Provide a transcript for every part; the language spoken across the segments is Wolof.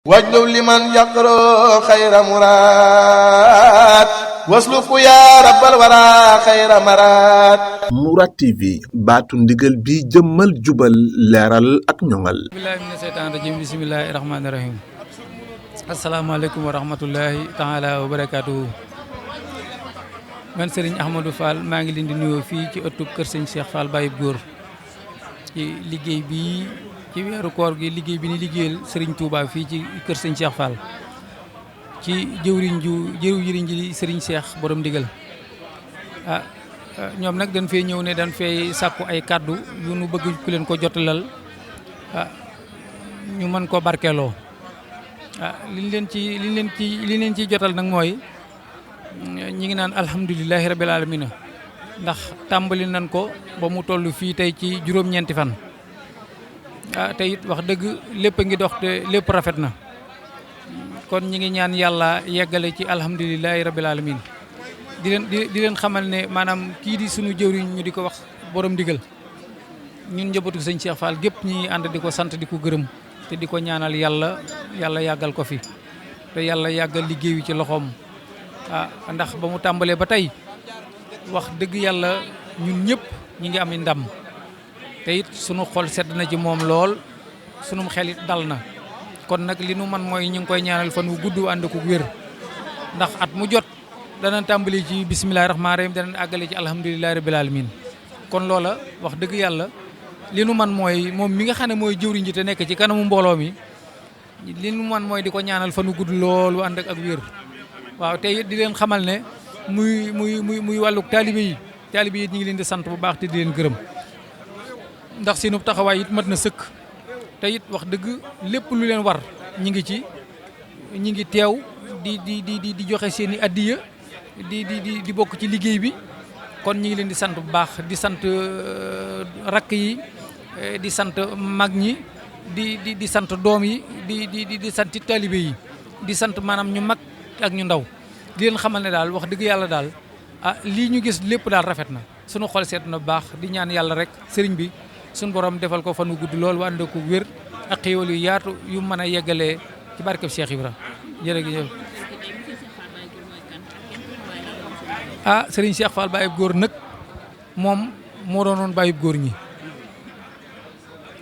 wajlu liman yaqro xayra muraad wasluku yaa rabbal wara xayra maraad. Mourad TV baatu ndigal bi jëmmal jubal leeral ak ñoŋal. billahi mina seytaan rajim bismillahi rahmaani rahim. asalaamaaleykum wa rahmatullahi taala wa barakaatuhu. man Serigne Ahmadou Fall maa ngi leen di nuyoo fii ci ëttub kër sëñ Cheikh Fall Baye Góor ci liggéey bi ci weeru koor gi liggéey bi ni liggéeyal Serigne Touba fii ci kër sëñ Cheikh Fall ci jëwriñ ji Serigne Cheikh borom ndigal ñoom nag dañ fay ñëw ne dañ fay sàkku ay kàddu yu nu bëgg ku leen ko jotalal ñu mën ko barkeeloo liñ leen ci jotal nag mooy ñi ngi naan alhamdulilahi rabil alamina ndax tàmbali nañ ko ba mu toll fii tey ci juróom-ñeenti fan te it wax dëgg lépp a ngi dox te lépp rafet na kon ñi ngi ñaan yàlla yeggale ci alhamdulilahi rabil alamin di leen xamal ne maanaam kii di sunu jëwriñ ñu di ko wax borom ndigal ñun njabootu sëñ Cheikh Fall gépp ñi ànd di ko sant di ko gërëm te di ko ñaanal yàlla yàggal ko fi te yàlla yàggal liggéey wi ci loxoom ndax ba mu tàmbalee ba tey wax dëgg yàlla ñun ñëpp ñi ngi am ndam te it sunu xol sedd na ci moom lool sunum xel it dal na kon nag li nu man mooy ñu ngi koy ñaanal fan wu gudd ànd ko wér ndax at mu jot dana tàmbali ci bisimilahi rahmaani rahim dana àggale ci alhamdulilahi rabil alamin kon loola wax dëgg yàlla li nu man mooy moom mi nga xam ne mooy jëwriñ ji te nekk ci kanamu mbooloo mi li nu man mooy di ko ñaanal fan wu gudd lool wu ànd ak wér waaw te it di leen xamal ne muy wàlluk taalibe yi ñu ngi leen di sant bu baax te di leen gërëm ndax seenub taxawaay it mat na sëkk te it wax dëgg lépp lu leen war ñi ngi teew di joxe seen i addiya di bokk ci liggéey bi kon ñi ngi leen di sant bu baax di sant rakk yi di sant mag ñi di sant doom yi di sant taalibe yi di sant maanaam ñu mag ak ñu ndaw di leen xamal ne daal wax dëgg yàlla daal lii ñu gis lépp daal rafet na sunu xol seet na bu baax di ñaan yàlla rek sëriñ bi suñu borom defal ko fan wu gudd lool wa ànd ko wér ak xéwal yu yaatu yu mën a yeggalee ci barkeb Cheikh Ibra jërëjëf. Serigne Cheikh Fall Baye Góor nag moom moo doonoon Baye Góor ñi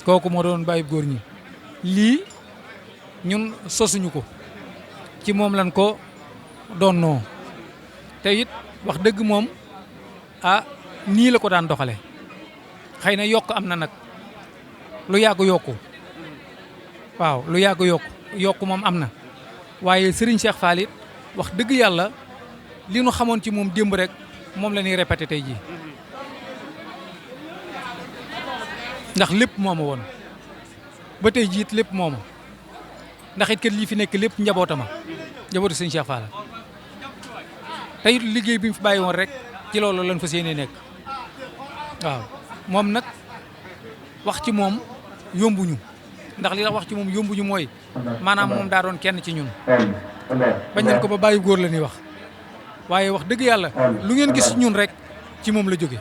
kooku moo doonoon Baye Góor ñi lii ñun sosuñu ko ci moom lañ ko doonnoo te it wax dëgg moom nii la ko daan doxale xëy na yokk am na nag lu yàgg yokku waaw lu yàgg yokku moom am na waaye Serigne Cheikh Fall it wax dëgg yàlla li nu xamoon ci moom démb rek moom la ñuy répété tey jii ndax lépp mooma woon ba tey jii it lépp mooma ndax it kat lii fi nekk lépp njabootama njabootu Serigne Cheikh Fall te it liggéey bi mu fi bàyyi woon rek ci loolu lañ fas yéene nekk waaw moom nag wax ci moom yombuñu ndax li la wax ci moom yombuñu mooy maanaam moom daa doon kenn ci ñun bañ nañ ko ba bàyyi góor la ñuy wax waaye wax dëgg yàlla lu ngeen gis ñun rek ci moom la jóge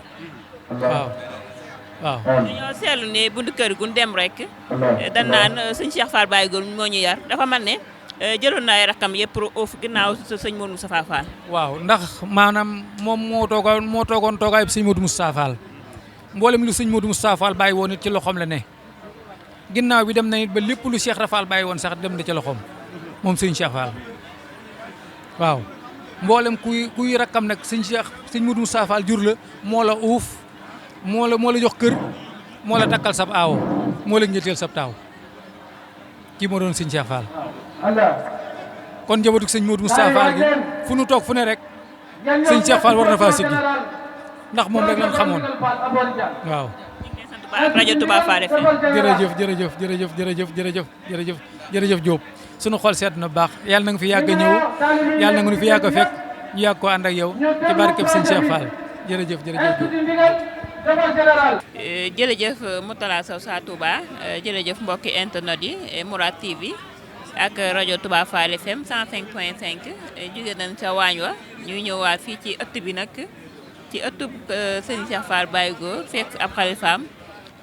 waaw dañoo seetlu ne buntu kër gu dem rek dañ naan sëñ Cheikh Fall Baye Góor moo ñu yar dafa man ne jëloon na ay rakam yëpp oof ginnaaw sëñ Modou Moustapha Fall waaw ndax maanaam moom moo toogoon toogaay sëñ Modou Moustapha Fall mboolem lu sëñ Modou Moustapha Fall bàyyi woon it ci loxoom la ne ginnaaw bi dem na it ba lépp lu Cheikh Rafal bàyyi woon sax dem na ci loxoom moom sëñ Cheikh Fall waaw mboolem kuy rakkam nag sëñ Modou Moustapha Fall jur la moo la uuf moo la jox kër moo la takkal sab aawo moo la ñetteel sab taaw kii moo doon sëñ Cheikh Fall kon njabootu sëñ Modou Moustapha Fall gi fu nu toog fu ne rek sëñ Cheikh Fall war na faa siggi ndax moom rek lañ xamoon waaw. rajo Touba Fall FM. jërëjëf Diop sunu xol seet na baax yàlla na nga fi yàgg a ñëw yàlla na nga fi yàgg a fekk ñu yàgg koo ànd ak yow ci barkeb sëñ Cheikh Fall jërëjëf Diop. jërëjëf Moutala Sow sa Touba jërëjëf mbokki internet yi Mourad TV ak rajo Touba Fall FM 105.5 jóge nañ ca waañ wa ñuy ñëwaat fii ci ëtt bi nag ci ëttub Serigne Cheikh Fall Baye Góor fekk ab xalifaam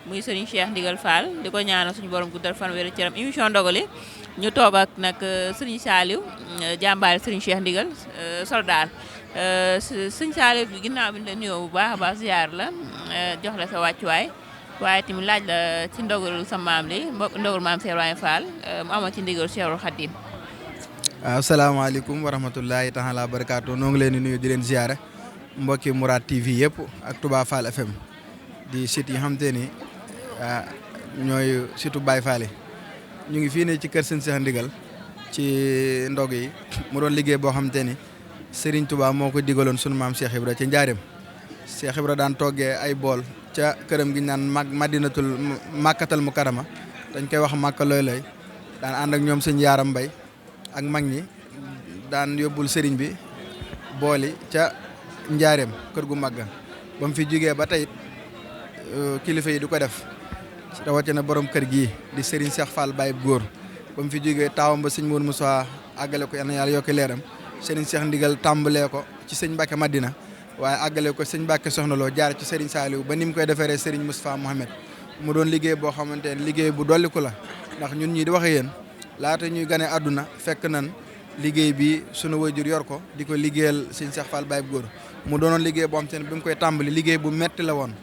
muy Serigne Cheikh Ndigal Fall di ko ñaanal suñu borom guddal fan wéeru cëram émission Ndogali ñu toog ak nag Serigne Saliou jàmbaari Serigne Cheikh Ndigal soldaar Serigne Saliou ginnaaw bi ñu la nuyoo bu baax a baax ziar la jox la sa wàccuwaay waaye tamit laaj la ci ndogalu sa maam li ndogalu maam Cheikh Ibrahima Fall mu amoon ci ndigal Cheikhul Khadim. waaw salaamaaleykum wa rahmatullahi taala wa barakaatu noo ngi leen di nuyu di leen ziare mbokki Mourad TV yëpp ak Touba Fall FM di site yi xam te ni ñooy surtout Baye Fall ñu ngi fii ne ci kër Serigne Cheikh Ndigal ci ndog yi mu doon liggéey boo xam te ni Serigne Touba moo ko digaloon sunu maam Cheikh Ibra ca Njaareem Cheikh Ibra daan toggee ay bool ca këram gi naan Madinatul Makkatal Mukarrama dañ koy wax Makka looy daan ànd ak ñoom sëñ Yaaram Mbay ak mag ñi daan yóbbul sëriñ bi booli ca Njaareem kër gu màgga ba mu fi jógee ba tey kilifa yi di ko def rawatina borom kër gii di Serigne Cheikh Fall Baye góor ba mu fi jógee taawam ba sëñ Mourou Moussa àggale ko yàlla yokki leeram Serigne Cheikh Ndigal tàmbalee ko ci sëñ Mbacke Madina waaye àggale ko sëñ Mbacke Soxna Lo jaar ci Serigne Saliou ba ni mu koy defaree Serigne Moustapha Mohamed mu doon liggéey boo xamante ne liggéey bu dolliku la ndax ñun ñii di waxe yéen laata ñuy gane àdduna fekk nan liggéey bi sunu wajur yor ko di ko liggéeyal sëñ Cheikh Fall Baye góor mu doonoon liggéey boo xamante ne bi mu koy tàmbali liggéey bu metti la woon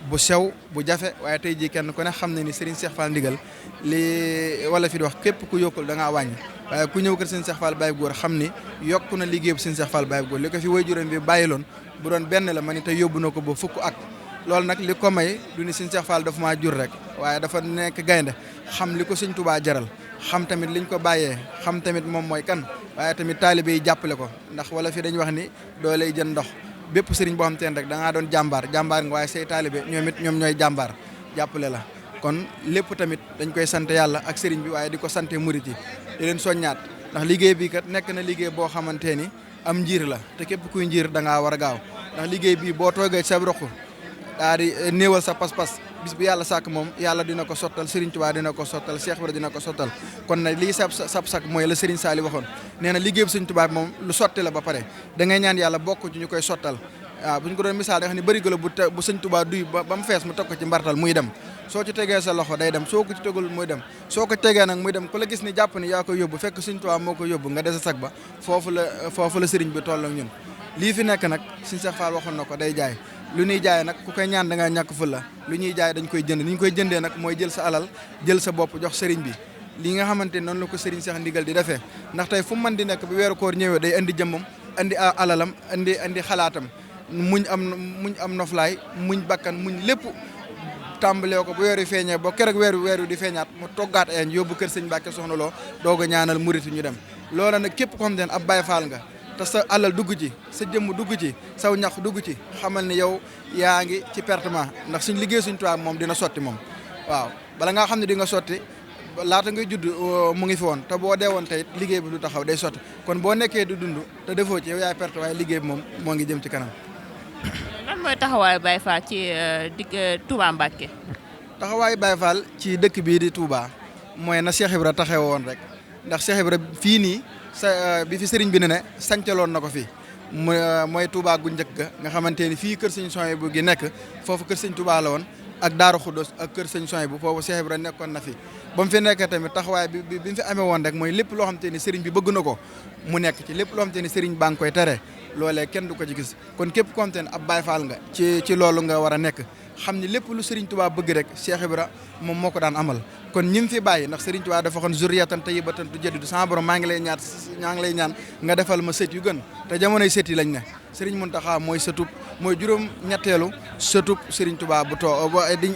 bu sew bu jafe waaye tey jii kenn ku ne xam ne ni Serigne Cheikh Fall Ndigal li wala fi di wax képp ku yokkul da ngaa wàññi waaye ku ñëw kër Serigne Cheikh Fall Baye góor xam ni yokku na liggéey bu Serigne Cheikh Fall Baye góor li ko fi wajuram bi bàyyiloon bu doon benn la ma ni tey yóbbu na ko ba fukk ak loolu nag li ko may du ni Serigne Cheikh Fall dafa maa jur rek waaye dafa nekk gaynde xam li ko Serigne Touba jaral xam tamit liñ ko bàyyee xam tamit moom mooy kan waaye tamit taalibe yi jàppale ko ndax wala fi dañuy wax ni doo lay jën ndox bépp sëriñ boo xam te ne rek da ngaa doon jàmbaar nga waaye say taalibe ñoom ñooy jàmbaar jàppale la kon lépp tamit dañ koy sant yàlla ak sëriñ bi waaye di ko sante murit yi di leen soññaat ndax liggéey bi kat nekk na liggéey boo xamante ni am njiir la te képp kuy njiir da ngaa war a gaaw ndax liggéey bii boo toogee sa roq daa di néewal sa pas-pas bis bu yàlla sàkk moom yàlla dina ko sottal Serigne Touba dina ko sottal Cheikh Ibra dina ko sottal kon nag lii sab sak mooy la Serigne Sali waxoon nee na liggéey bu Serigne Touba moom lu sotti la ba pare da ngay ñaan yàlla bokk ci ñu koy sottal waaw bu ñu ko doon misaal da nga xam ne bëri la bu Serigne Touba duy ba mu fees mu teg ko ci mbartal muy dem soo ci tegee sa loxo day dem soo ko ci tegul muy dem soo ko tegee nag muy dem ku la gis ni jàpp ni yaa koy yóbbu fekk Serigne Touba moo ko yóbbu nga dese sag ba foofu la Serigne bi toll ak ñun lii fi nekk nag Serigne Cheikh Fall waxoon na ko day jaay lu ñuy jaay nag ku koy ñaan da ngaa ñàkk fu la lu ñuy jaay dañ koy jënd ni ñu koy jëndee nag mooy jël sa alal jël sa bopp jox sëriñ bi li nga xamante noonu la ko sëriñ Cheikh Ndigal di defee ndax tey fu mu mën di nekk bu weeru koor ñëwee day indi jëmmam indi alalam indi xalaatam muñ am noflaay muñ bakkan muñ lépp tàmbalee ko bu weer wi feeñee ba keroog weer wi di feeñaat mu toggaat ay yóbbu kër sëñ Mbàkke Soxna Lo doog a ñaanal murit ñu dem loola nag képp ko xam ne ab Baay Faal nga te sa alal dugg ci sa jëmm dugg ci saw ñax dugg ci xamal ni yow yaa ngi ci pertement ndax suñ liggéey suñ tubaab moom dina sotti moom waaw bala ngaa xam ne di nga sotti laata ngay judd mu ngi fi woon te boo dee woon tey liggéey bi du taxaw day sotti kon boo nekkee du dund te defoo ci yow yaay perte waaye liggéey bi moom moo ngi jëm ci kanam. lan mooy taxawaayu Baye Fall ci Touba Mbacké. taxawaayu Baye Fall ci dëkk bii di Touba mooy na Cheikh Ibra taxaw woon rek ndax Cheikh Ibra fii nii bi fi sëriñ bi ne sancaloon na ko fi mooy Touba gu njëkk ga nga xamante ni fii kër sëñ Souhaïbou gi nekk foofu kër sëñ Touba la woon ak Daaru Xuddos ak kër sëñ Souhaïbou foofu Cheikh Ibra nekkoon na fi ba mu fi nekkee tamit taxawaay bi mu fi amee woon rek mooy lépp loo xamante ni sëriñ bi bëgg na ko mu nekk ci lépp loo xamante ni sëriñ baa ngi koy tere loolee kenn du ko ci gis kon képp koo xamante ni ab Baye Fall nga ci loolu nga war a nekk xam ni lépp lu Serigne Touba bëgg rek Cheikh Ibra moom moo ko daan amal kon ñi fi bàyyi ndax Serigne Touba dafa waxoon zurriyatan tayyibatan tujaddidu sama borom maa ngi lay ñaan nga defal ma sët yu gën te jamonoy sët yi lañ ne Serigne Mountakha mooy juróom ñetteelu sëtub Serigne Touba bu di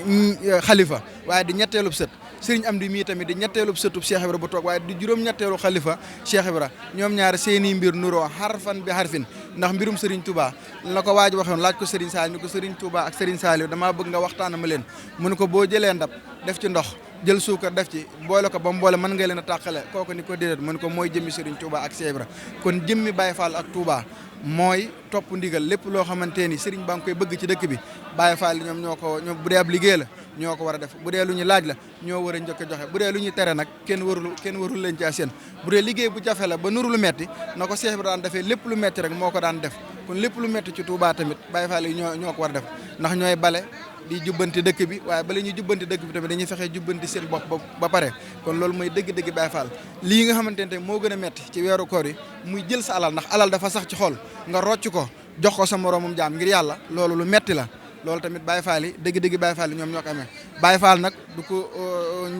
xalifa waaye di ñetteelub sët Serigne Amdi mii tamit di ñetteelub sëtub Cheikh Ibra bu toog waaye di juróom ñetteelu xalifa Cheikh Ibra ñoom ñaar seeni mbir nuroo harfan bi harfin ndax mbirum Serigne Touba la ko waaj waxoon laaj ko Serigne Saliou ni ko Serigne Touba ak Serigne Saliou damaa bëgg nga waxtaana ma leen mu ne ko boo jëlee ndab def ci ndox jël suukar def ci boole ko ba mu boole mën nga leen a tàqale kooku ni ko déedéet mu ne ko mooy jëmmi Serigne Touba ak Cheikh Ibra kon jëmmi Baye Fall ak Touba mooy topp ndigal lépp loo xamante ni Serigne ba nga koy bëgg ci dëkk bi Baye Fall ñoom ñoom bu dee ab liggéey la ñoo ko war a def bu dee lu ñu laaj la ñoo war a njëkk a joxe bu dee lu ñuy tere nag kenn warul leen ci seen bu dee liggéey bu jafe la ba nuru lu metti na ko Cheikh Ibra daan defee lépp lu metti rek moo ko daan def kon lépp lu metti ci Touba tamit Baye Fall yi ñoo ko war a def ndax ñooy bale di jubbanti dëkk bi waaye bala ñuy jubbanti dëkk bi tamit dañuy fexe jubbanti seen bopp ba pare kon loolu mooy dëgg-dëgg Baye Fall lii nga xamante ne moo gën a metti ci weeru koor yi muy jël sa alal ndax alal dafa sax ci xol nga rocc ko jox ko sa moroomum jaam ngir yàlla loolu lu metti la loolu tamit Baye Fall yi dëgg-dëgg Baye Fall yi ñoom ñoo ko amee Baye Fall nag du ko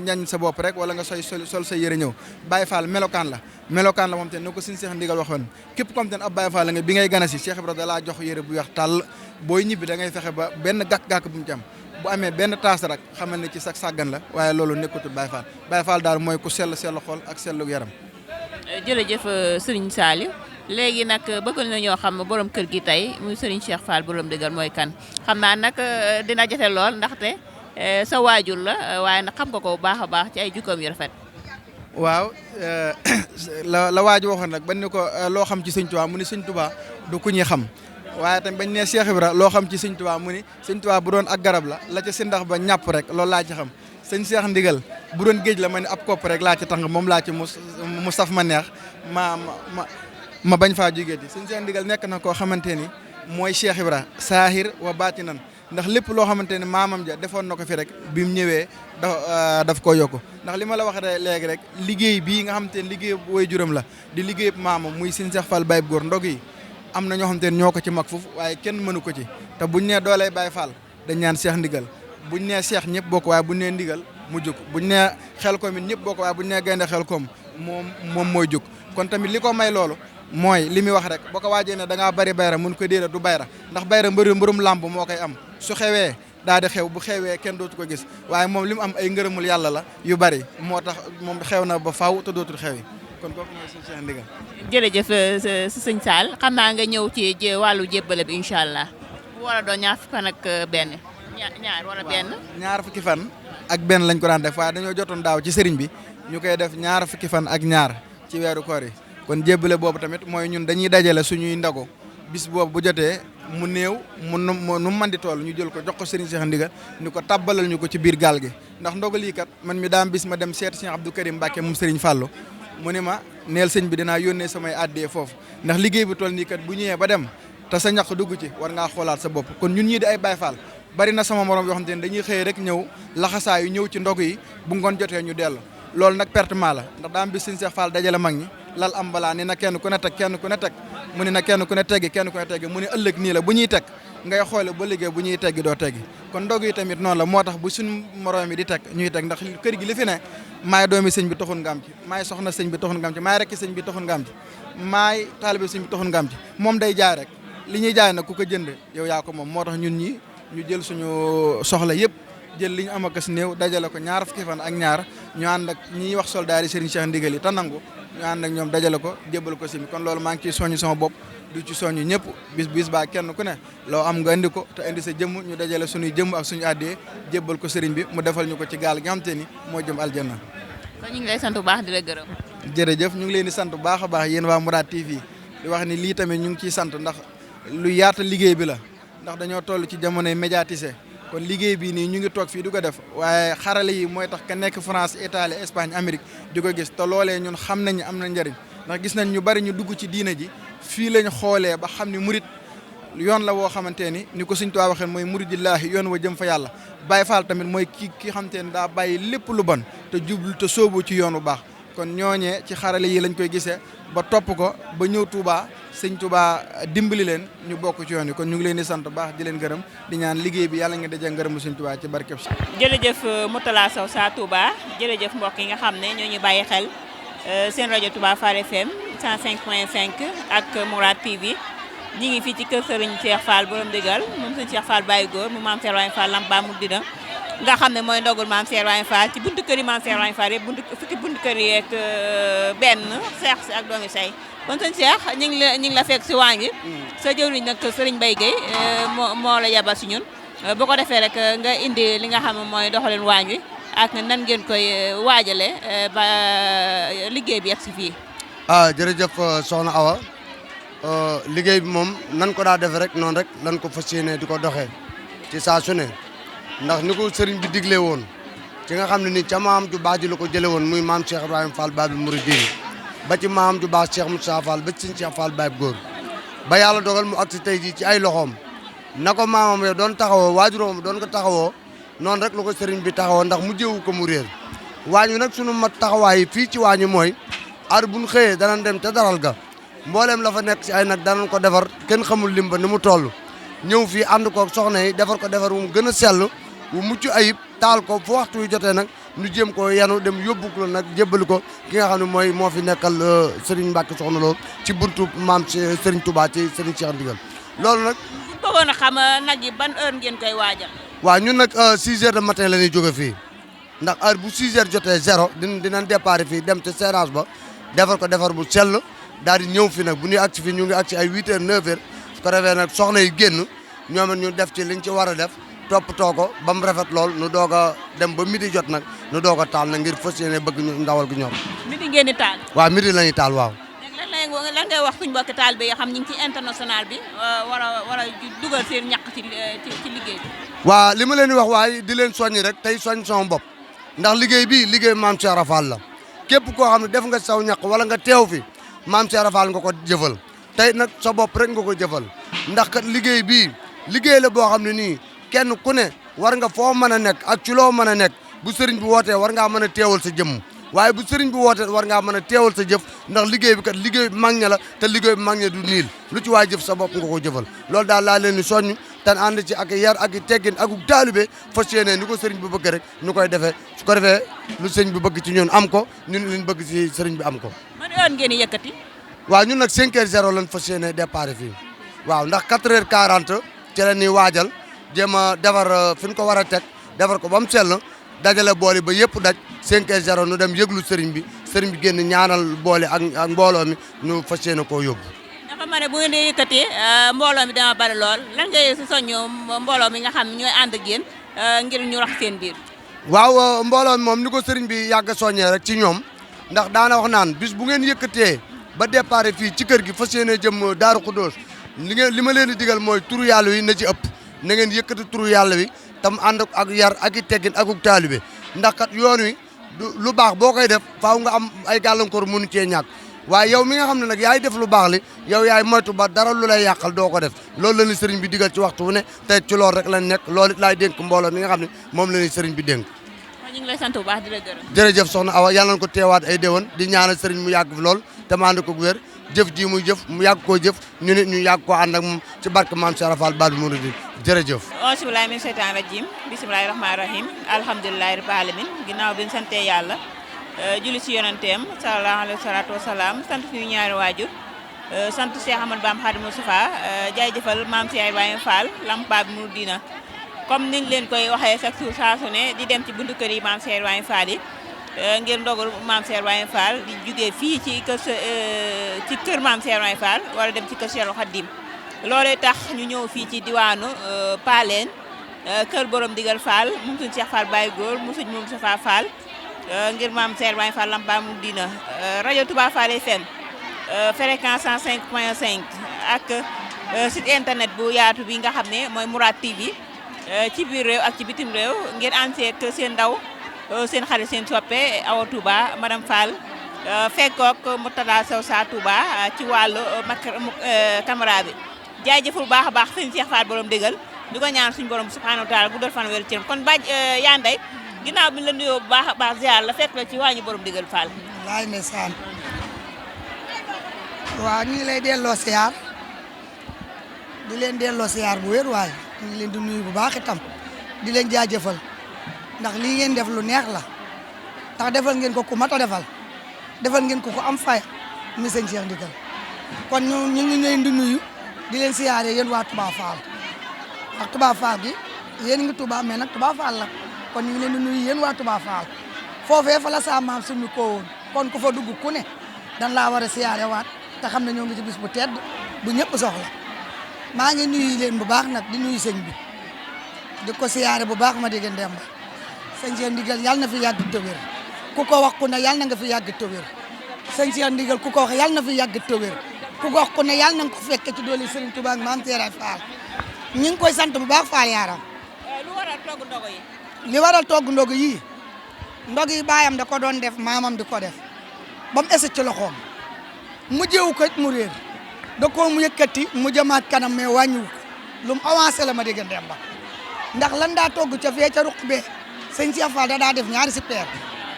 ñañ sa bopp rek wala nga sol sa yëre ñëw Baye Fall melokaan la moom te ne ko suñu Cheikh Ndigal waxoon képp comme te ne ab Baye Fall la nga bi ngay gana si Cheikh Ibrahima da laa jox yëre bu weex tàll booy ñibbi da ngay fexe ba benn gàkk-gàkk bu mu ci am bu amee benn taas rek xamal ne ci sax sàggan la waaye loolu nekkatul Baye Fall daal mooy ku sell xol ak sellu yaram. jërëjëf Serigne Saliou léegi nag bëgg nañoo xam borom kër gi tey muy Serigne Cheikh Fall borom dëggal mooy kan xam naa nag dina jafe lool ndaxte sa waajur la waaye nag xam nga ko bu baax a baax ci ay jukkoom yu rafet. waaw la waaju waxoon nag bañ ne ko loo xam ci Sëñ Tuubaa mu ni Sëñ Tuubaa du ku ñuy xam waaye tamit bañ ne Cheikh Ibra loo xam ci Sëñ Tuubaa mu ni Sëñ Tuubaa bu doon ak garab la ca si ndax ba ñàpp rek loolu laa ci xam sëñ Cheikh Ndigal bu doon géej la ma ne ab kopp rek laa ci tàng moom laa ci mu saf ma neex ma bañ faa jógee ji sëñ Cheikh Ndigal nekk na koo xamante ni mooy Cheikh Ibra saahir wa baatinan ndax lépp loo xamante ni maamam ja defoon na ko fi rek bi mu ñëwee daf koo yokku ndax li ma la wax léegi rek liggéey bii nga xamante ni liggéey way juram la di liggéey maamam muy sëñ Cheikh Fall Baye Góor ndog yi am na ñoo xamante ni ñoo ko ci mag foofu waaye kenn mënu ko ci te buñ nee dooley Baye Fall dañ ñaan Cheikh Ndigal buñ nee Cheikh ñëpp bokk waaye buñ nee ndigal mu jóg buñ nee xel koom it ñëpp bokk waaye buñ nee gaynde xel koom moom mooy jóg kon tamit li ko may loolu mooy li muy wax rek boo ko waajee ne da ngaa bari bayra mun ko déedéet du bayra ndax bayra mbërum làmb moo koy am su xewee daa di xew bu xewee kenn dootu ko gis waaye moom li mu am ay ngërëmul yàlla la yu bari moo tax moom xew na ba faw te dootul xew yi kon kooku mooy sëñ Cheikh Ndigal. jërëjëf sëñ Sall xam naa nga ñëw ci wàllu jébbale bi incha allah bu war a doon ñaar fukki fan ak benn ñaar wala benn. ñaar fukki fan ak benn lañ ko daan def waaye dañoo jotoon daaw ci sëriñ bi ñu koy def ñaar fukki fan ak ñaar ci weeru koor yi kon jébbale boobu tamit mooy ñun dañuy dajale suñuy ndago bis boobu bu jotee mu néew nu man di toll ñu jël ko jox ko Serigne Cheikh Ndigal ni ko tabbalal ñu ko ci biir gaal gi ndax ndogal yi kat man mi daam bis ma dem seet Cheikh Abdou Karim Mbacke moom Serigne Fallou mu ni ma neel sëñ bi dinaa yónnee samay addee foofu ndax liggéey bu toll nii kat bu ñëwee ba dem te sa ñaq dugg ci war ngaa xoolaat sa bopp kon ñun ñii di ay Baye Fall bari na sama morom yoo xamante ne dañuy xëy rek ñëw laxasaayu ñëw ci ndog yi bu ngoon jotee ñu dellu loolu nag pertement la ndax daam bis Serigne Cheikh Fall dajale mag ñi lal am balaa ni na kenn ku ne teg mu ni na kenn ku ne teggi mu ni ëllëg nii la bu ñuy teg ngay xoole ba liggéey bu ñuy teggi doo teggi kon ndog yi tamit noonu la moo tax bu suñ moroom yi di teg ñuy teg ndax kër gi li fi ne maay doomi sëñ bi taxul nga am ci maay soxna sëñ bi taxul nga am ci maay rekki sëñ bi taxul nga am ci maay taalibe sëñ bi taxul nga am ci moom day jaay rek li ñuy jaay nag ku ko jënd yow yaa ko moom moo tax ñun ñi ñu jël suñu soxla yëpp jël li ñu am ak néew dajale ko ñaar fukki fan ak ñaar ñu ànd ak ñiy wax soldaar yi Serigne Cheikh Ndigal yi te nangu ñu ànd ak ñoom dajale ko jébbal ko si kon loolu maa ngi ciy soññu sama bopp du ci soññu ñëpp bis baa kenn ku ne loo am nga indi ko te indi sa jëmm ñu dajale suñuy jëmm ak suñu àddee jébbal ko Serigne bi mu defal ñu ko ci gaal gi nga xam te ni moo jëm aljanna. kon ñu ngi lay sant bu baax di la gërëm. jërëjëf ñu ngi leen di sant bu baax a baax yéen waa Mourad TV di wax ni lii tamit ñu ngi ciy sant ndax lu yaata liggéey bi la ndax dañoo toll ci jamonoy médiatisé kon liggéey bii nii ñu ngi toog fii di ko def waaye xarale yi mooy tax ka nekk France Italie Espagne Amérique di ko gis te loolee ñun xam nañ am na njëriñ ndax gis nañ ñu bari ñu dugg ci diina ji fii lañ xoolee ba xam ni murit yoon la woo xamante ni ko Sëñ Tuubaa waxee mooy muridillaahi yoon wa jëm fa yàlla Baye Fall tamit mooy ki xamante ni daa bàyyi lépp lu bon te jublu te sóobu ci yoon bu baax kon ñooñee ci xarale yi lañ koy gisee ba topp ko ba ñëw Touba Sëñ Touba dimbali leen ñu bokk ci yoon yi kon ñu ngi leen di sant baax di leen gërëm di ñaan liggéey bi yàlla nga dajee ngërëmu Sëñ Touba ci barkeb si. jërëjëf Moutalla Sow sa Touba jërëjëf mbokk yi nga xam ne ñoo ñu bàyyi xel seen rajo Touba Fall FM 105.5 ak Mourad TV ñi ngi fii ci kër Serigne Cheikh Fall borom digal moom Serigne Cheikh Fall Baye Góor mu maam Serigne Fall Lamp Ba mu dina nga xam ne mooy ndogul maam Serigne Fall ci buntu kër yi maam Serigne Fall yëpp fukki buntu kër yi ak benn Cheikh si ak doomi say kon sëñ Cheikh ñu ngi la fekk si waañ wi sa jëwriñ nag Serigne Mbaye Gueye moo la yabal si ñun bu ko defee rek nga indi li nga xam ne mooy doxalin waañ wi ak nan ngeen koy waajale ba liggéey bi yegg si fii. jërëjëf soxna Awa liggéey bi moom nan ko daa defee rek noonu rek lan ko fas yéene di ko doxee ci saa su ne ndax ni ko sëriñ bi diglee woon ci nga xam ne ni ca maam ju baax ji la ko jële woon muy maam Cheikh Ibrahima Fall Babil Mouridine ba ci maam ju baax Cheikh Moussa Fall ba ci sëñ Cheikh Fall Baye Góor ba yàlla dogal mu agsi tey jii ci ay loxoom na ko maamam yo doon taxawoo waajuróom doon ko taxawoo noonu rek la ko sëriñ bi taxawoo ndax mu jéewu ko mu réer waañu nag sunu mat taxawaay fii ci waañu mooy ar buñ xëyee danañ dem ca daral ga mbooleem la fa nekk si ay nag danañ ko defar kenn xamul lim ba ni mu toll ñëw fii ànd ko soxna yi defar ko defar wu mu gën a sell wu mucc ayib taal ko fu waxtu wi jotee nag ñu jéem ko yanu dem yóbbu ko nag jébbali ko ki nga xam ne mooy moo fi nekkal Serigne Mbacke Soxna Lo ci buntu maam Serigne Touba ci Serigne Cheikh Ndigal loolu nag. bëggoon a xam nag yi ban heure ngeen koy waajal. waaw ñun nag 6 heures de matin la ñuy jóge fii ndax heure bu 6 heures jotee zéro dinañ départ fii dem te séerage ba defar ko defar bu sell daal di ñëw fi nag bu ñuy agsi fii ñu ngi agsi ay 8 heures 9 heures su ko defee nag soxna yi génn ñoom ñu def ci liñ ci war a def. toppatoo ko ba mu rafet lool nu doog a dem ba midi jot nag nu doog a taal nag ngir fas yéene bëgg ñu ndawal gi ñor. midi ngeen di taal. waaw midi la ñuy taal waaw. léegi lan ngay wax suñu mbokki taal bi nga xam ñu ngi ci international bi war a dugal seen ñàkk ci liggéey bi. waaw li ma leen di wax waaye di leen soññi rek tey soññ sama bopp ndax liggéey bi liggéey maam Cheikh Rafal la képp koo xam ne def nga saw ñàkk wala nga teew fi maam Cheikh Rafal nga ko jëfal tey nag sa bopp rek nga ko jëfal ndax kat liggéey bii liggéey la boo xam ne nii kenn ku ne war nga foo mën a nekk ak ci loo mën a nekk bu sëriñ bi wootee war ngaa mën a teewal sa jëmm waaye bu sëriñ bi wootee war ngaa mën a teewal sa jëf ndax liggéey bi kat liggéey bi mag ña la te liggéey bi mag ña du niil lu ci waay jëf sa bopp nga ko jëfal loolu daal laa leen di soññ te ànd ci ak yar ak teggin ak taalibe fas yéene ni ko sëriñ bi bëgg rek ñu koy defee su ko defee lu sëriñ bi bëgg ci ñun am ko ñun liñ bëgg ci sëriñ bi am ko. man heure ngeen di yëkkati. waaw ñun nag 5 heures 0 lañ fas yéene départ fii waaw ndax 4 heures 40 ci la ñuy waajal jéem a defar fi ñu ko war a teg defar ko ba mu sell dajale boole ba yëpp daj 5 heures 0 nu dem yëglu sëriñ bi génn ñaanal boole ak mbooloo mi ñu fas yéene koo yóbbu. dafa ma ne bu ngeen di yëkkati mbooloo mi dama bari lool lan ngay si soññoo mbooloo mi nga xam ñooy ànd ak yéen ngir ñu rax seen biir. waaw mbooloo mi moom ni ko sëriñ bi yàgg a soññee rek ci ñoom ndax daana wax naan bis bu ngeen yëkkatee ba départ fii ci kër gi fas yéene jëm Daaru Xuddoos li ma leen di digal mooy turu yàlla wi na ci ëpp. na ngeen yëkkati turu yàlla wi tam ànd ak yar ak i teggin ak taalibe ndax kat yoon wi lu baax boo koy def faaw nga am ay gàllankoor mënu cee ñàkk waaye yow mi nga xam ne nag yaay def lu baax li yow yaay moytu ba dara lu lay yàqal doo ko def loolu la ni sëriñ bi digal ci waxtu wu ne te ci loolu rek lañ nekk loolu it laay dénk mbooloo mi nga xam ne moom la ni sëriñ bi dénk. ñu ngi lay sant bu baax di la gërëm. jërëjëf soxna Awa yàlla na ko teewaat ay déwén di ñaanal sëriñ mu yàgg fi lool te mu ànd ko wér jëf ji muy jëf mu yàgg koo jëf ñu nit ñu yàgg koo ànd ak moom ci barke maam Cheikh Rafal Baal Mouride jërëjëf. auzu billaahi mina sheytaani rajiim bismillaahi rahmaani rahiim alhamdulillaahi rabbil aalamiin ginnaaw bi ñu santee yàlla julli ci yonenteem salallaahu alayhi wa salaatu wa salaam sant suñu ñaari waajur sant Cheikh Ahmadou Bamba Khadimou Moustapha jaajëfal maam Cheikh Ibrahima Fall Lamp Baabul Muridiina comme niñ leen koy waxee chaque jour saa su ne di dem ci buntu kër yi maam Cheikh Ibrahima Fall yi ngir ndogal maam Cheikh Ibrahima Fall di jugee fii ci kër maam Cheikh Ibrahima Fall wala dem ci kër Cheikh Khadim loolee tax ñu ñëw fii ci diwaanu Paleen kër borom digal Fall mu suñ Cheikh Fall Baye Góor mu suñ moom Safa Fall ngir maam Cheikh Ibrahima Fall Lamp Baabul Muridiina rajo Touba Fall FM fréquence 105.5 ak site internet bu yaatu bi nga xam ne mooy Mourad TV ci biir réew ak ci bitim réew ngeen ànd seeg seen ndaw seen xarit seen soppe Awa Touba madame Fall fekkook Murtada Sow sa Touba ci wàllu caméra bi jaajëful baax a baax sëñ Cheikh Fall borom dëggal di ko ñaan suñu borom subhanahu wa taala guddal fan wér ci kon baj yaa nday ginnaaw bi ñu la nuyoo bu baax a baax ziar la fekk la ci wàññi borom dëggal Fall. laay ndeysaan waaw ñu ngi lay delloo siyaar di leen delloo siyaar bu wér waaye ñu ngi leen di nuyu bu baax itam di leen jaajëfal ndax lii ngeen def lu neex la ndax defal ngeen ko ku mat a defal ngeen ko ku am fay mi sëñ Cheikh Ndigal kon ñu ngi leen di nuyu di leen siyaare yéen waa Touba Fall ndax Touba Fall gi yéen ngi Touba mais nag Touba Fall la kon ñu ngi leen di nuyu yéen waa Touba Fall foofee fa la sa maam suñu ko woon kon ku fa dugg ku ne dan laa war a siyaare waat te xam ne ñoo ngi ci bis bu tedd bu ñëpp soxla maa ngi nuyu leen bu baax nag di nuyu sëñ bi di ko siyaare bu baax ma dégg Ndemba sëñ Cheikh Ndigal yàlla na fi yàgg te wér ku ko wax ku ne yàlla na nga fi yàgg te wér sëñ Cheikh Ndigal ku ko wax yàlla na fi yàgg te wér ku ko wax ku ne yàlla na nga ko fekke ci doole Serigne Touba ak Maam Cheikh Fall ñu ngi koy sant bu baax Fall yaaram lu waral togg ndogo yi. li waral togg ndogu yii ndog yi baayam da ko doon def maamam di ko def ba mu ese ci loxoom mu jëwu ko mu réer da koo mu yëkkati mu jëmaat kanam mais wàññiwu ko lu mu avancé la ma dégg Demba ndax lan daa togg ca fee ca ruq bee sëñ Cheikh Fall da daa def ñaari super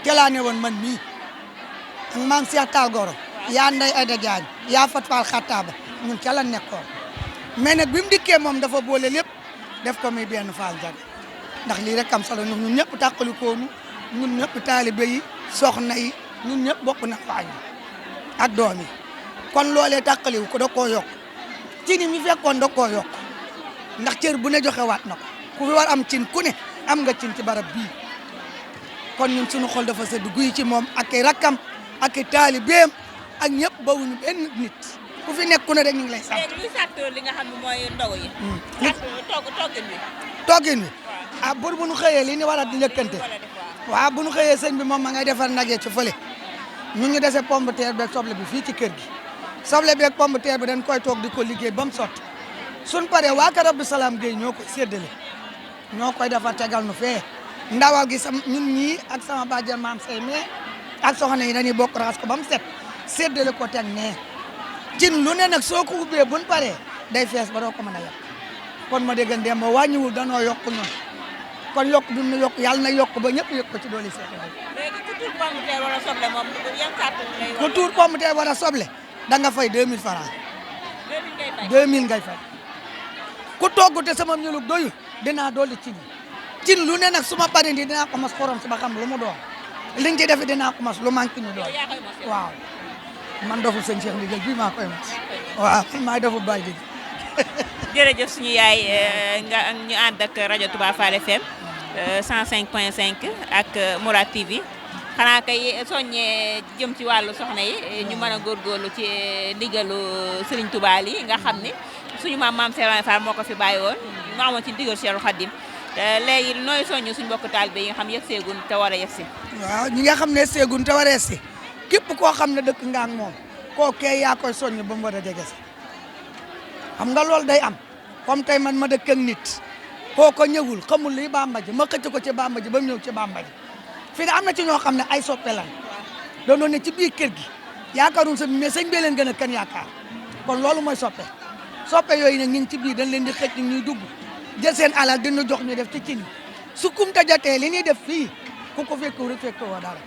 te laa ne woon man mii ak maam Cheikh Tall Goro yaa Ndeye Aïda Diagne yaa Fat Fall Xattaaba ñun ca la nekkoon mais nag bi mu dikkee moom dafa boole lépp def ko muy benn Fall Ndiaga ndax lii rek am solo ñun ñëpp tàqali koonu ñun ñëpp taalibe yi soxna yi ñun ñëpp bokk na waañ ak doom yi kon loolee tàqaliwu ko da koo yokk ci ni mi fekkoon da koo yokk ndax cër bu ne joxe waat na ko ku fi war am cin ku ne am nga cin ci barab bii kon ñun suñu xol dafa sedd guy ci moom ak i rakkam ak i taalibeem ak ñëpp bawuñu benn nit ku fi nekk ku ne rek ñu ngi lay sant. léegi luy sàtt li nga xam ne mooy ndogu yi. toggin bi. toggin bi ah bu nu xëyee li ñu war a di njëkkante waaw bu nu xëyee sëñ bi moom ma ngay defar nag ci fële ñu dese pomme de terre beeg soble bi fii ci kër gi soble beeg pomme de terre bi dañ koy toog di ko liggéey ba mu sotti suñ paree waa kër Abdou Salam Gueye ñoo koy séddale ñoo koy defar tegal nu fee ndawal gi ñun ñii ak sama bàjjen maam say mais ak soxna yi dañuy bokk raxas ko ba mu set séddale ko teg nee cin lu ne nag soo ko ubbee buñ paree day fees ba doo ko mën a yàq kon ma dégg Demba wàññiwul danoo yokk ñun kon yokk bi mu yokk yàlla na yokk ba ñëpp yokk ko ci doole seet léegi ku tuur pomme de terre wala soble moom yan kàttan lay ku tuur pomme de terre wala soble da nga fay 2000 francs 2000 ngay fay ku togg te sama ñulug doyul dinaa dolli cin lu ne nag su ma paree dinaa ko mas xorom si ba xam lu mu doon liñ ci def dinaa ko mas lu manqué ñu doon waaw man doful sëñ Cheikh Ndigal bii maa koy mas waaw man maay doful Baye Didi jërëjëf suñu yaay nga ñu ànd ak rajo Touba Fall FM 105.5 ak Mourad TV xanaa kay soññee jëm ci wàllu soxna yi ñu mën a góorgóorlu ci ndigalu Serigne Touba yi nga xam ne suñu maam Serigne Fall moo ko fi bàyyi woon mu amoon ci ndigal Cheikhul Khadim léegi nooy soññu suñu mbokk taalibe yi nga xam yegg seegun te war a yegg si. waaw ñi nga xam ne seegun te war a yegg si képp koo xam ne dëkk nga ak moom koo kee yaa koy soññ ba mu war a jege si xam nga loolu day am comme tey man ma dëkk ak nit koo ko ñëwul xamul luy Bamba ji ma xëcc ko ci Bamba ji ba mu ñëw ci Bamba ji fii ne am na ci ñoo xam ne ay soppe lan doon ne ci biir kër gi yaakaaruñ sa mais sëñ bee leen gën a kan yaakaar kon loolu mooy soppe yooyu nag ñu ngi ci biir dañ leen di xëcc ñuy dugg jël seen alal dina jox ñu def ci cin su kumta jotee li ñuy def fii ku ko fekk rek fekk woo dara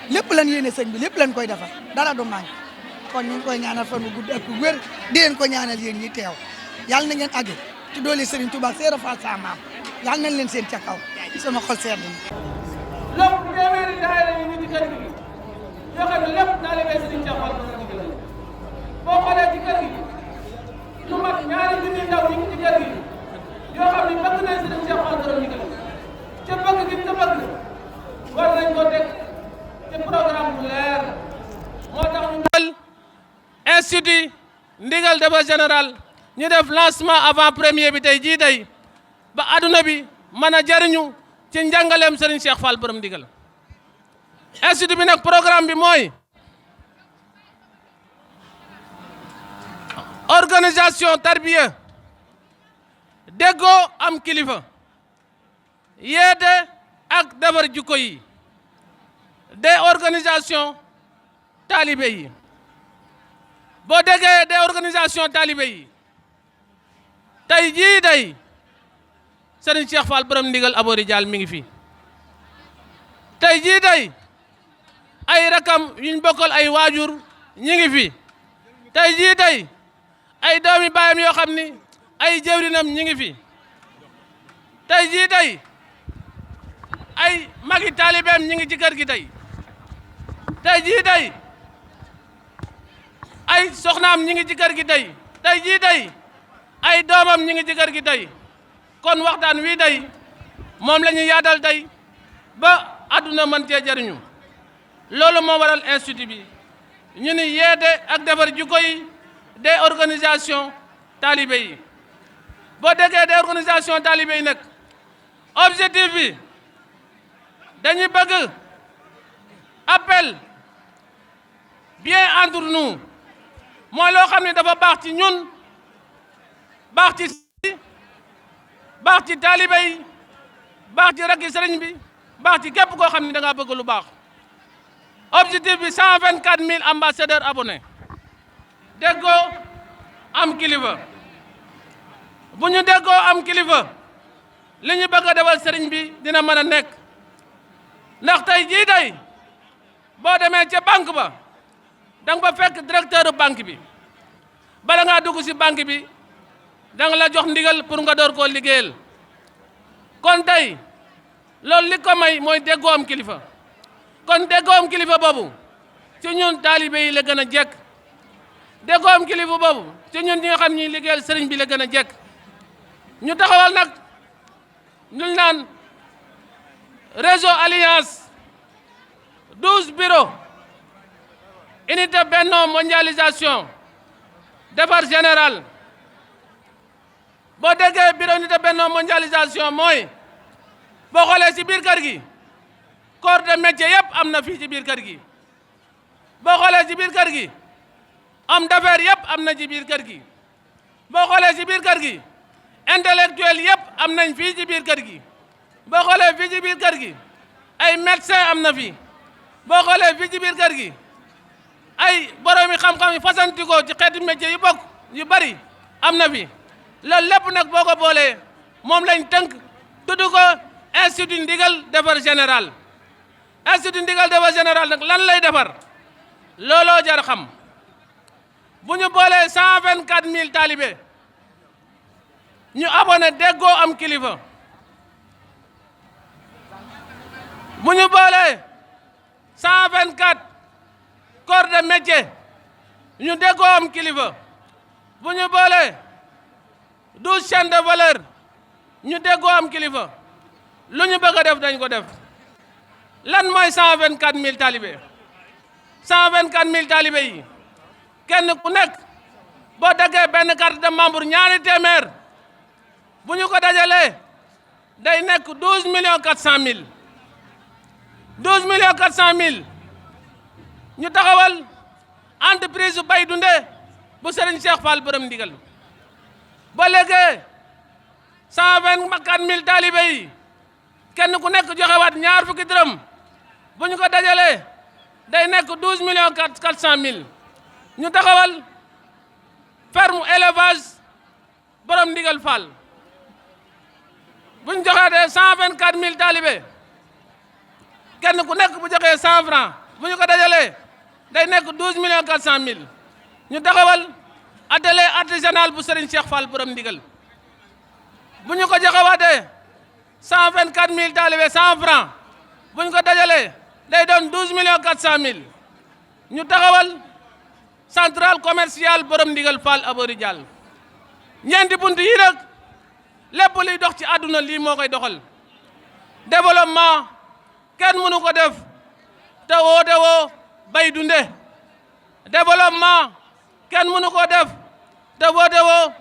lépp lan yéene sëñ bi lépp lan koy defar dara du manqué kon ñu ngi koy ñaanal fan wu gudd ak wér di leen ko ñaanal yéen ñi teew yàlla na ngeen aju ci doole Serigne Touba Seera Fall sa maam yàlla nañ leen seen ca kaw sama xol sedd na lépp téeméeri daayira yi ñu ci kër gi yoo xam ne lépp taalibe Serigne Cheikh Fall boo xoolee ci kër gi lu mat ñaari junni ndaw ñu ngi ci kër gi yoo xam ne bëgg nañ Serigne Cheikh Fall borom ndigal ca bëgg gi ca bëgg war nañ ko teg ci programme bu leer moo tax ñu institut ndigal débat général ñu def lancement avant premier bi tey jii tey ba adduna bi mën a jariñu ci njàngaleem Serigne Cheikh Fall borom ndigal institut bi nag programme bi mooy organisation tarbiya déggoo am kilifa yeete ak defar jukko yi des organisations talibé yi boo déggee des organisations talibé yi tey jii tey Serigne Cheikh Fall borom ndigal Aboori Dial mi ngi fi tey jii tey ay rakam yuñ bokkal ay waajur ñi ngi fi tey jii tey ay doomi baayam yoo xam ni ay jëwrinam ñi ngi fi tey jii tey ay magi taalibeem ñi ngi ci kër gi tey tey jii tey ay soxnaam ñi ngi ci kër gi tey tey jii tey ay doomam ñi ngi ci kër gi tey kon waxtaan wii tey moom la ñu yaatal tey ba àdduna mën cee jariñu loolu moo waral institut bi ñu ni yeete ak defar jikko yi des organisations talibé yi boo déggee des organisations talibé yi nag objectif bi dañuy bëgg appel bien entre nous mooy loo xam ne dafa baax ci ñun baax ci baax ci talibé yi baax ci rakki sëriñ bi baax ci képp koo xam ne da ngaa bëgg lu baax objectif bi 124 000 ambassadeurs abonnés déggoo am kilifa bu ñu déggoo am kilifa li ñu bëgg a defal sëriñ bi dina mën a nekk ndax tey jii tey boo demee ca banque ba da nga fa fekk directeur banque bi bala ngaa dugg ci banque bi da nga la jox ndigal pour nga door koo liggéeyal kon tey loolu li ko may mooy déggoo am kilifa kon déggoo am kilifa boobu ci ñun taalibe yi la gën a jekk déggoo am kilifa boobu ci ñun ñi nga xam ñi liggéeyal sëriñ bi la gën a jekk ñu taxawal nag ñu naan réseau alliance 12 bureaux unité Benno mondialisation defar général boo déggee bureau unité Benno mondialisation mooy boo xoolee ci biir kër gi corps de métier yëpp am na fii ci biir kër gi boo xoolee ci biir kër gi homme d'affaires yëpp am na ci biir kër gi boo xoolee ci biir kër gi intellectuel yëpp am nañ fii ci biir kër gi boo xoolee fii ci biir kër gi ay médecin am na fi boo xoolee fii ci biir kër gi ay boroomi xam-xam yi fasantikoo ci xeeti métier yu bokk yu bari am na fi loolu lépp nag boo ko boolee moom lañ tënk tudd ko institut ndigal defar général institut ndigal defar général nag lan lay defar looloo jar xam bu ñu boolee 124000 talibé ñu abonné déggoo am kilifa bu ñu boolee 124 corps de métier ñu déggoo am kilifa bu ñu boolee 12 chaînes de valeur ñu déggoo am kilifa lu ñu bëgg a def dañ ko def lan mooy 124000 talibé 124000 talibé yi kenn ku nekk boo daggee benn carte de membre ñaari téeméer bu ñu ko dajalee day nekk 12 millions 400 mille 12 millions 400 mille ñu taxawal entreprise bay dunde bu Serigne Cheikh Fall borom ndigal ba léegi 124000 talibé yi kenn ku nekk joxewaat ñaar fukki dërëm bu ñu ko dajalee day nekk 12 millions 400 mille ñu taxawal ferme élevage borom ndigal Fall bu ñu joxeetee 124000 talibé kenn ku nekk bu joxee 100 francs bu ñu ko dajalee day nekk 12 millions 400 mille ñu taxawal atelier artisanal bu Serigne Cheikh Fall borom ndigal bu ñu ko joxewaatee 124000 talibé 100 francs bu ñu ko dajalee day doon 12 millions 400 mille ñu taxawal centrale commerciale borom ndigal Fall Aboori Diall ñeenti bunt yi nag lépp luy dox ci àdduna lii moo koy doxal développement kenn mënu ko def te woote woo bay dunde développement kenn mënu ko def te woote woo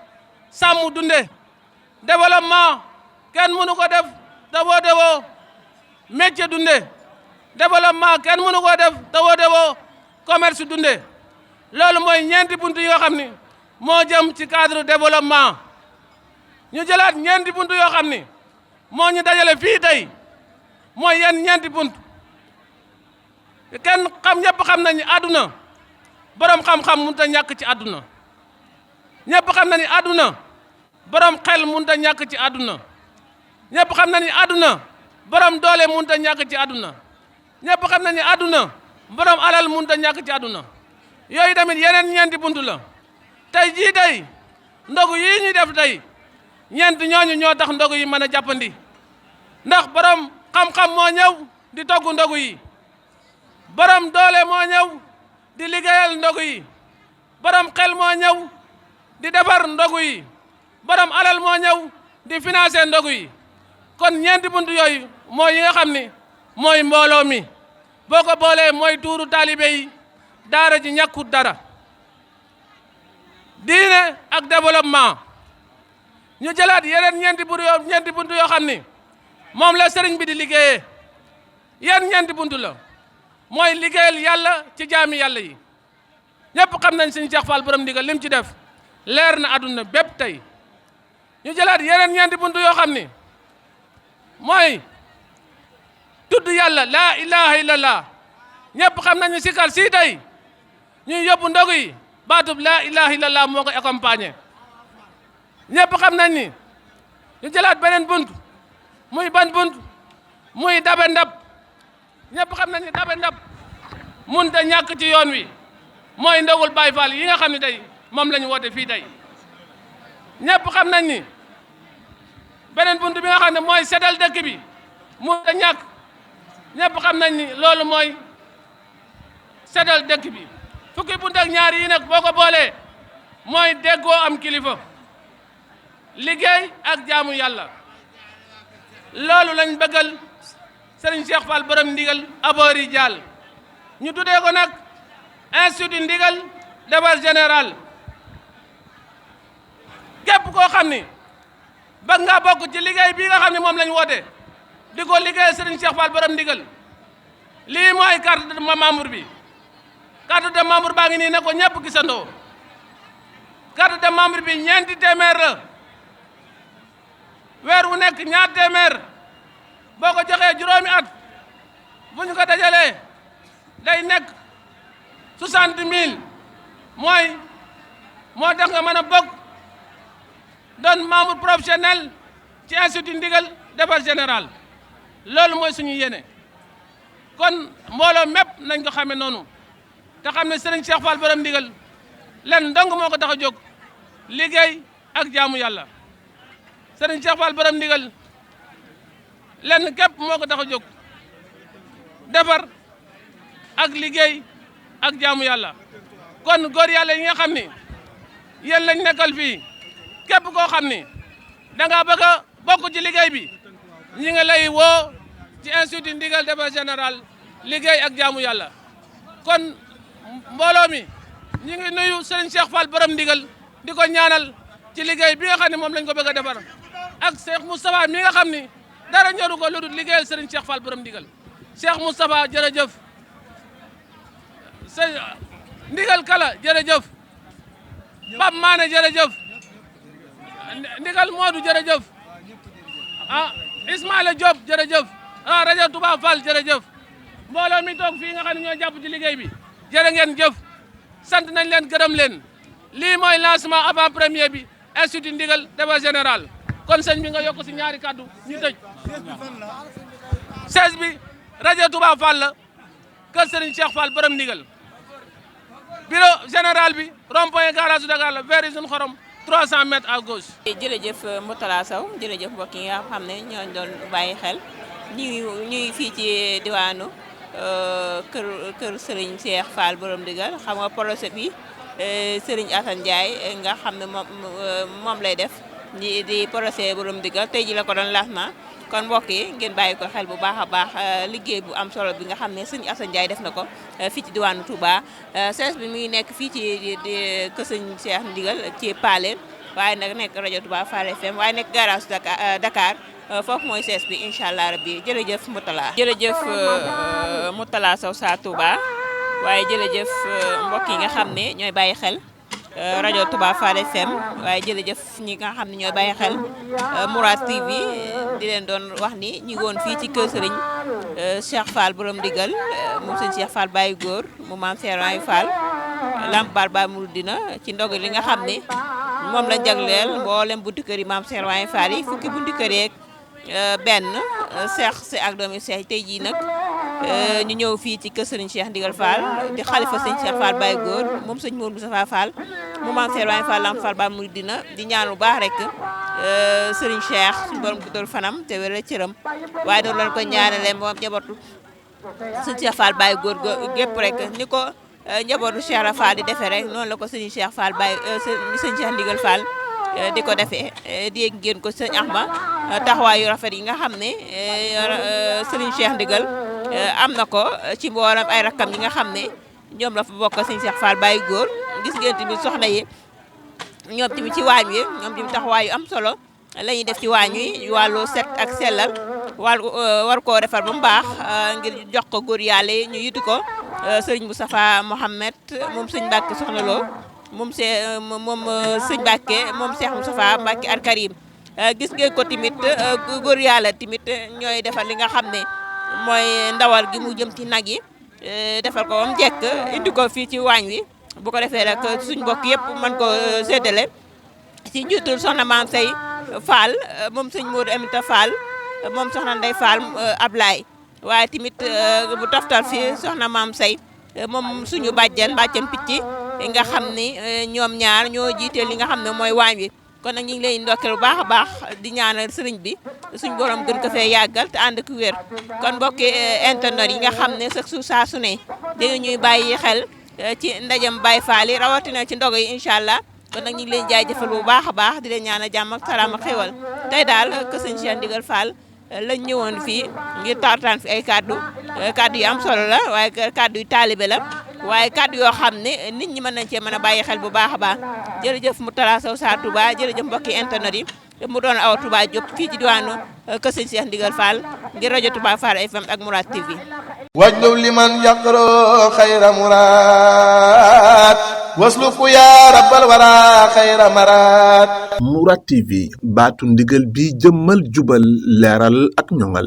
sàmm dunde développement kenn mënu ko def te woote woo métier dunde développement kenn mënu ko def te woote woo commerce dunde loolu mooy ñeenti buntu yoo xam ni moo jëm ci cadre développement ñu jëlaat ñeenti buntu yoo xam ni moo ñu dajale fii tey mooy yenn ñeenti buntu kenn xam ñëpp xam nañu àdduna borom xam-xam mënut a ñàkk ci àdduna ñëpp xam nañu àdduna borom xel mënut a ñàkk ci àdduna ñëpp xam nañu àdduna borom doole mënut a ñàkk ci àdduna ñëpp xam nañu àdduna borom alal mënut a ñàkk ci àdduna yooyu tamit yeneen ñeenti buntu la tey jii tey ndogu yii ñuy def tey ñeent ñooñu ñoo tax ndogu yi mën a jàppandi ndax borom xam-xam moo ñëw di togg ndogu yi borom doole moo ñëw di liggéeyal ndogu yi borom xel moo ñëw di defar ndogu yi borom alal moo ñëw di financer ndogu yi kon ñeenti buntu yooyu mooy yi nga xam ni mooy mbooloo mi boo ko boolee mooy tuuru taalibe yi daara ji ñàkkut dara diine ak développement ñu jëlaat yeneen ñeenti buntu yoo xam ni moom la sëriñ bi di liggéeyee yan ñeenti buntu la mooy liggéeyal yàlla ci jaami yàlla yi ñëpp xam nañ Serigne Cheikh Fall borom ndigal lim ci def leer na àdduna bépp tey ñu jëlaat yeneen ñeenti buntu yoo xam ni mooy tudd yàlla laa ilaha illallah ñëpp xam nañu sikar si tey ñuy yóbbu ndogu yi baatub laa ilaha illallah moo ko accompagné ñëpp xam nañ ni ñu jëlaat beneen bunt muy ban bunt muy dabe ndab ñëpp xam nañ ni dabe ndab mun te ñàkk ci yoon wi mooy ndogul Baay Faal yi nga xam ne tey moom la ñu woote fii tey ñëpp xam nañ ni beneen bunt bi nga xam ne mooy setal dëkk bi mun te ñàkk ñëpp xam nañ ni loolu mooy setal dëkk bi fukki bunt ak ñaar yi nag boo ko boolee mooy déggoo am kilifa liggéey ak jaamu yàlla loolu lañ bëggal Serigne Cheikh Fall borom ndigal aboori Dial ñu tuddee ko nag institut ndigal defar général képp koo xam ni bëgg nga bokk ci liggéey bii nga xam ne moom lañ woote di ko liggéey Serigne Cheikh Fall borom ndigal lii mooy carte de membre bi carte de membre baa ngi nii na ko ñëpp gisandoo carte de membre bi ñeenti téeméer la weer wu nekk ñaar téeméer boo ko joxee juróomi at bu ñu ko dajalee day nekk 60 000 moo tax nga mën a bokk doon membre professionnel ci institut ndigal defar général loolu mooy suñu yéene kon mbooloo mépp nañ ko xamee noonu te xam ne Serigne Cheikh Fall borom ndigal len dong moo ko tax a jóg liggéey ak jaamu yàlla Serigne Cheikh Fall borom ndigal lenn képp moo ko tax a jóg defar ak liggéey ak jaamu yàlla kon góor yàlla yi nga xam ni yéen lañ nekkal fii képp koo xam ni da ngaa bëgg a bokk ci liggéey bi ñi nga lay woo ci institut ndigal defar général liggéey ak jaamu yàlla kon mbooloo mi ñi ngi nuyu Serigne Cheikh Fall borom ndigal di ko ñaanal ci liggéey bi nga xam ne moom lañ ko bëgg a defar ak Cheikh Moustapha mi nga xam ni dara ñoru ko lu dul liggéeyal Serigne Cheikh Fall borom ndigal Cheikh Moustapha jërëjëf ndigal kala jërëjëf Pape Mané jërëjëf ndigal Modou jërëjëf Ismaïla Diop jërëjëf rajo Touba Fall jërëjëf mbooloo mi toog fii nga xam ne ñoo jàpp ci liggéey bi jërë ngeen jëf sant nañ leen gërëm leen lii mooy lancement avant premier bi institut ndigal defar général kon sëñ bi nga yokk si ñaari kàddu ñu tëj 16 bi rajo Touba Fall la kër Serigne Cheikh Fall borom ndigal bureau général bi rond-point garage su Dakar la vers usine xorom 300 mètres à gauche. jërëjëf Moutala Sow jërëjëf mbokk yi nga xam ne ñoo doon bàyyi xel ñuy fii ci diwaanu kër Serigne Cheikh Fall borom ndigal xam nga projet bi Serigne Assane Ndiaye nga xam ne moom lay def di projet borom ndigal tey ji la ko doon lancement kon mbokk yi ngeen bàyyi ko xel bu baax a baax liggéey bu am solo bi nga xam ne Serigne Assane Ndiaye def na ko fii ci diwaanu Touba sees bi mi ngi nekk fii ci kër Serigne Cheikh ndigal ci Paleen waaye nag nekk rajo Touba Fall FM waaye nekk garage Dakar foofu mooy sees bi incha allah rabbi jërëjëf Moutala. jërëjëf Moutala Sow sa Touba waaye jërëjëf mbokk yi nga xam ne ñooy bàyyi xel rajo Touba Fall FM waaye jërëjëf ñi nga xam ne ñooy bàyyi xel Mourad TV di leen doon wax ni ñu ngi woon fii ci kër Serigne Cheikh Fall borom ndigal moom sëñ Cheikh Fall Baye Góor mu maam Serigne Fall Lamp Baal Baay Mouridina ci ndog li nga xam ne moom la jagleel mboolem buntu kër yi maam Serigne Fall yi fukki buntu kër yeeg benn Cheikh si ak doomi Cheikh tey jii nag ñu ñëw fii ci kër Serigne Cheikh Ndigal Fall di xalifa sëñ Cheikh Fall Baye Góor moom sëñ Mourou Moustapha Fall mu maam Serigne Fall Lamp Fall Baal Mouridina di ñaan lu baax rek Serigne Cheikh suñu borom guddal fanam te wéral cëram waaye doon lañ ko ñaanale moom njabootu sëñ Cheikh Fall Baye Góor gépp rek ni ko njabootu Cheikh Fall di defee rek noonu la ko Serigne Cheikh Fall Baye sëñ Cheikh Ndigal Fall di ko defee dégg ngeen ko sëñ Axma taxawaayu rafet yi nga xam ne Serigne Cheikh Ndigal am na ko ci mboolam ay rakkam yi nga xam ne ñoom la fa bokk sëñ Cheikh Fall Baye Góor gis ngeen tamit soxna yi ñoom tamit ci waañ wi ñoom tamit taxawaayu am solo la ñuy def ci waañ wi wàllu set ak sellal war koo defar ba mu baax ngir jox ko góor yàlla yi ñu yitu ko Serigne Moustapha Mohamed moom sëñ Mbacke soxna Lo moom sëñ Mbacke moom Cheikh Moustapha Mbacke Al Karim gis ngeen ko tamit góor yàlla tamit ñooy defar li nga xam ne mooy ndawal gi mu jëm ci nag yi defar ko ba mu jekk indi ko fii ci waañ wi bu ko defee rek suñ mbokk yëpp mën ko séddale ci njiitul soxna Maam Sey Fall moom sëñ Modou Amita Fall moom soxna Ndey Fall Ablaye waaye tamit bu toftal fi soxna Maam Sey moom suñu bàjjen picc nga xam ni ñoom ñaar ñoo jiite li nga xam ne mooy waañ wi kon nag ñu ngi lay ndokkeel bu baax a baax di ñaanal sëriñ bi suñu borom gën ko fee yàggal te ànd ak wér kon mbokki internet yi nga xam ne sax saa su ne dañu ñuy bàyyi xel ci ndajam Baye Fall yi rawatina ci ndogo yi incha allah kon nag ñu ngi leen jaajëfal bu baax a baax di leen ñaanal jàmm ak salaam ak xéwal tey daal que sëñ Cheikh Ndigal Fall lañ ñëwoon fii ngir tartaan fi ay kaddu yu am solo la waaye kaddu yu taalibe la waaye kaddu yoo xam ne nit ñi mën nañ cee mën a bàyyi xel bu baax a baax jërëjëf Mourtala Sow Sa Touba jërëjëf mbokki internet yi mu doon Awa Touba Diop fii ci diwaanu kër sëñ Cheikh Ndigal Fall ngir rajo Touba Fall FM ak Mourad TV wajlu liman yaqro xayra murad wasluku ya rabbal wara xayra marad Mourad TV baatu ndigal bi jëmmal jubal leeral ak ñoŋal